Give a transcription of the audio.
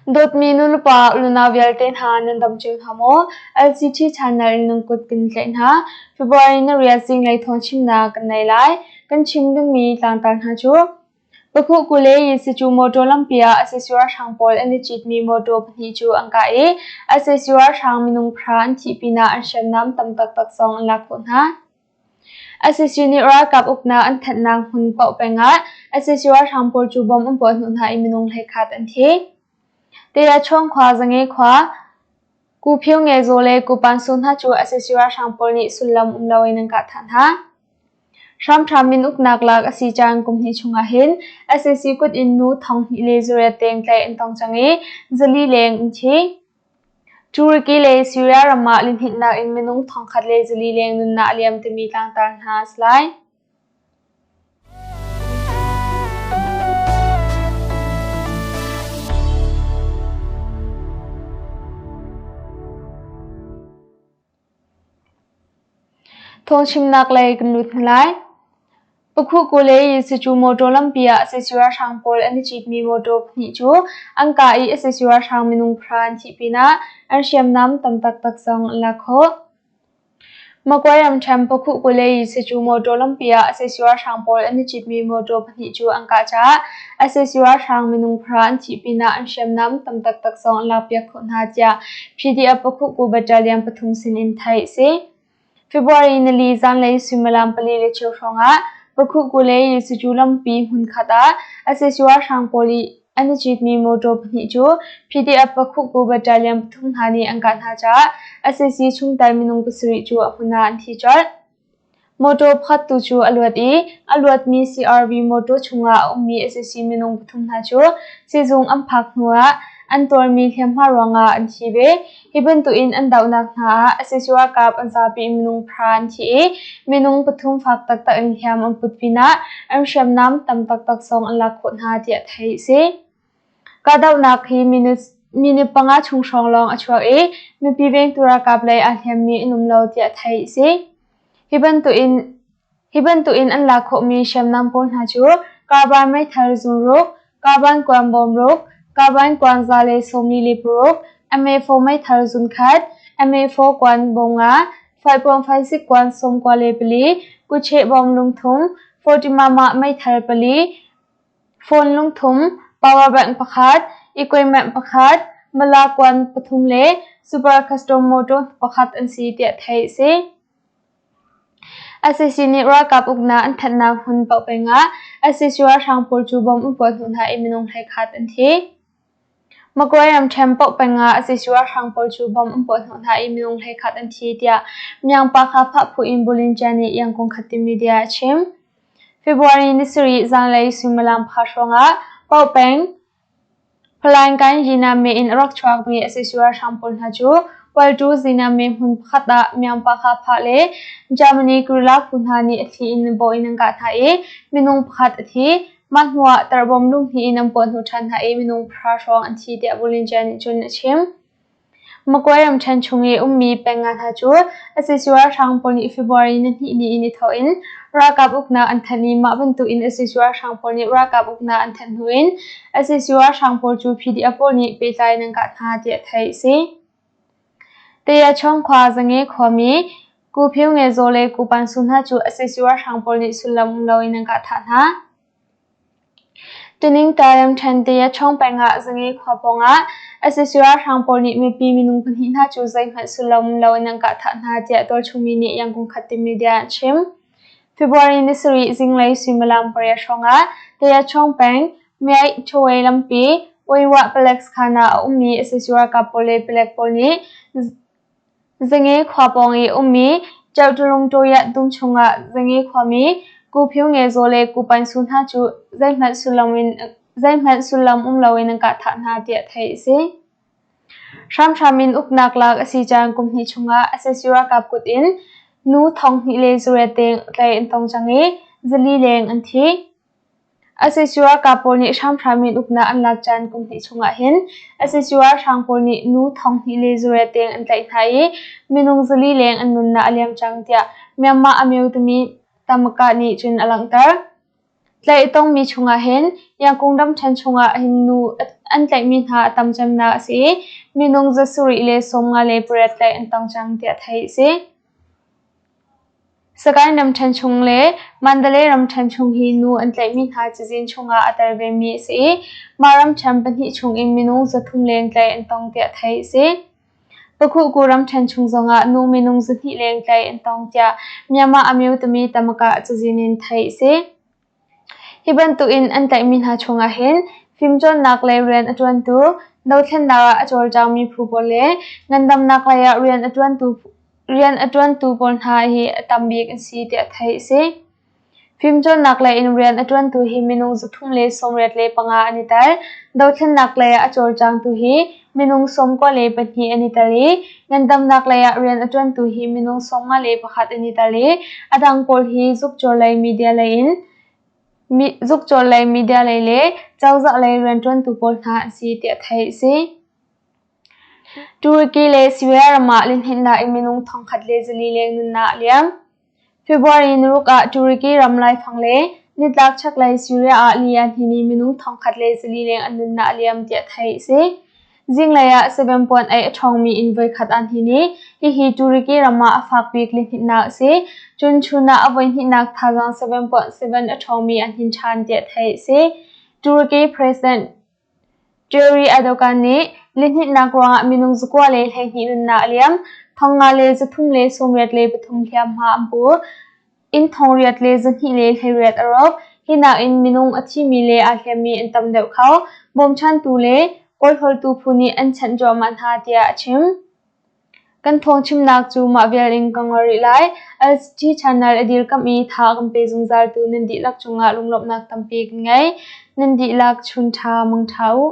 Dawtmi nulepa unau vialte hna nan dam cio hna maw? LCT channel in nan kut kan tlaih hna. February na riat zinglei thawngchimnak kan nei lai. Kan chim dingmi tlangtar hna cu Pakhuhku le Yesicu motor lampi ah sac ralhrang pawl an i citmi motor pahnih cu an kah i sac ralhrang minung pahra an thih pinah an hriamnam tam taktak zong an lak khawh hna. Sac nih ralkap uknak an thanhnak hmun paoh peng ah sac ralhrang pawl cu bom an puah hnawh hna i minung 11 an thi. Tayachawng khua, Zange khua, Kuphio Ngezaw le Kupansu hna cu sac ralhrang pawl nih sullam um loin an kah thah hna. Hramhram in uknak lak a si cang kum hnih chungah hin sac kut in nu 2000 le 8 teng tlaih an tong cang i 400 leng an thi. Turkey le Syria ram ah lihninhnak in minung 1000 le 400 leng nunnak a liam timi tlangtar hna a si lai. Thawngchimnak lei kan lut hna lai. Pakhuku le Yesicu motor lampi ah sac ralhrang pawl an i citmi motor pahnih cu an kah i sac ralhrang minung pahra an thih pinah an hriamnam tam taktak zong an lak khawh. Magway ramṭhen Pakhuku le Yesicu motor lampi ah sac ralhrang pawl an i citmi motor pahnih cu an kah caah sac ralhrang minung pahra an thih pinah an hriamnam tam taktak zong an lakpiak khawh hna tiah PDF Pakhuku Battalion pathum sinin theih a si. February nili zanlei suimilam pali le cheu hrawngah Pakhuku le Yesicu lampi hmunkhat ah sac ralhrang pawl i an i citmi motor pahnih cu PDF Pakhuku Battalion pathum hna nih an kah hna caah sac chungtel minung pasarih cu a hmun ah an thi colh. Motor pakhat tu cu a luat i a luatmi CRV motor chungah a ummi sac minung pathum hna cu sizung an phak hnuah an tuarmi hliamhma ruangah an thi ve. Hi bantukin an dohnak hna ah sac ralkap an zapi minung pahra an thi i minung pathum fak taktak in hliam an put pinah an hriamnam tam taktak zong an lak khawh hna tiah theih a si. Kahdohnak hi minute panga chung hrawng lawng a chuak i mipi vengtu ralkap lei aa hliammi an um lo tiah theih a si. Hi bantukin an lak khawhmi hriamnam pawl hna cu carbine meithal zungruk, carbine kuan bawmruk, carbine kuan 146, MA4 meithal zunkhat, MA4 kuan bawm nga, 5.56 kuan 94, kucheh bawm lungthum, 40 mama meithal pali, phone lungthum, power bank pakhat, equipment pakhat, mala kuan pathum le super custom motor pakhat an si tiah theih a si. Sac nih ralkap uknak an thanhnak hmun paoh pengah sac ralhrang pawl cu bom an puah hnawh hna i minung 11 an thi. Magway ramṭhen paoh pengah sac ralhrang pawl cu bom an puah hnawh hna i minung 11 an thi tiah Myanmar Phah phu in Bulinja nih Yangon Khatte media a chim. February ni sarih zanlei suimilam pahra hrawngah Paoh peng Palaingkan Yiname in a rak chuakmi sac ralhrang pawl hna cu Hualtu Ziname hmun pakhat ah Myanmar Phah le Germany guerrilla phu hna nih a thli in bawh in an kah hna i minung pakhat a thi. Mah hnuah tarbawm lunghnih in an puah hnawh ṭhan hna i minung pahra hrawng an thi tiah Bollinger nih cun a chim. Magway ramṭhen chung i ummi peng nga hna cu sac ralhrang pawl nih February nihnih ni in i thawh in ralkap uknak an thanh i mah bantuk in sac ralhrang pawl nih ralkap uknak an thanh hnu in sac ralhrang pawl cu PDF pawl nih pehtlai in an kah hna tiah theih a si. Tayachawng khua Zange khuami Ku Phyo Nge Zaw le Ku Pan Su hna cu sac ralhrang pawl nih sullam um loin an kah thah hna. Tuningta ramṭhen Tayachawng peng ah Zange khua pawngah sac ralhrang pawl nih mipi minung pahnih hna cu zeihmanh sullam um loin an kah thah hna tiah tualchungmi nih Yangon Khatte media ah an chim. February ni sarih zinglei suimilam pariat hrawngah Tayachawng peng Myaih Htwe lampi Waiwah palek sakhan ah a ummi sac ralkap pawl le palek pawl nih Zange khua pawng i ummi Ceuṭalung Tawiyah dum chungah Zange khuami Ku Phyo Nge Zaw le Ku Pan Su hna cu zeihmanh sullam um loin an kah thah hna tiah theih a si. Hramhram in uknak lak a si caan kum hnih chungah sac ralkap kut in nu 2000 le 8 deng tlaih an tong cang i 400 leng an thi. Sac ralkap pawl nih hramhram in uknak an lak caan kum hnih chungah hin sac ralhrang pawl nih nu 2000 le 8 deng an tlaih hna i minung 400 leng an nunnak a liam cang tiah Myanmar Amyo timi Tamaka nih cun a langhter. Tlaih a tongmi chungah hin Yangon ramṭhen chungah hin nu. an tlaihmi hna a tam cemnak a si i minung 758 tlaih an tong cang tiah theih a si. Sagaing ramṭhen chung le Mandalay ramṭhen chung hi nu an tlaihmi hna cazin chungah a tel vemi a si i mah ramṭhen pahnih chungin minung 300 leng tlaih an tong tiah theih a si. Pakhuhku ramṭhen chung zongah nu minung 200 leng tlaih an tong tiah Myanmar Amyotami Tamaka cazin in theih a si. Hi bantukin an tlaihmi hna chungah hin fimcawnnak lei rian a ṭuantu, dothlennak ah a cawlcangmi phu pawl le ngandamnak lei ah rian a ṭuantu rian a ṭuantu pawl hna hi a tam bik an si tiah theih a si. Fimcawnnak lei in rian a ṭuantu hi minung 385 an i tel. Dothlennak lei ah a cawlcangtu hi minung 92 an i tel i ngandamnak lei ah rian a ṭuantu hi minung 51 an i tel i a dang pawl hi zukcawl lei media lei in zukcawl lei media lei le cozah lei rianṭuantu pawl hna an si tiah theih a si. Turkey le Syria ram ah lihninhnak in minung 1,400 leng nunnak a liam. February niruk ah Turkey ram laifang le nitlak chaklei Syria ah li a hnin i minung 1,400 leng an nunnak a liam tiah theih a si. Zinglei ah 7.8 a ṭhawngmi inn voikhat aa hnin i hihi Turkey ram ah a fak bik lihninhnak a si. Cun chun ah a voihnihnak thazaang 7.7 a ṭhawngmi a hnin ṭhan tiah theih a si. Turkey President Jerry Erdogan nih lihninhnak ruangah minung 9 le 12 nunnak a liam, 5,383 hliamhma an pu, inn 8,218 a rawk. Hi nakin minung a thimi le aa hliammi an tam deuh kho. Bawmchantu le kawlhawltu phu nih an chanh cuahmah hna tiah a chim. Kan thawngchimnak cu mah vial in ka ngol rih lai. LCT channel a dirkamh i tha a kan pe zungzaltu nan dihlak cungah lunglawmhnak tampi kan ngei. Nan dihlak chun ṭha, mang ṭha u.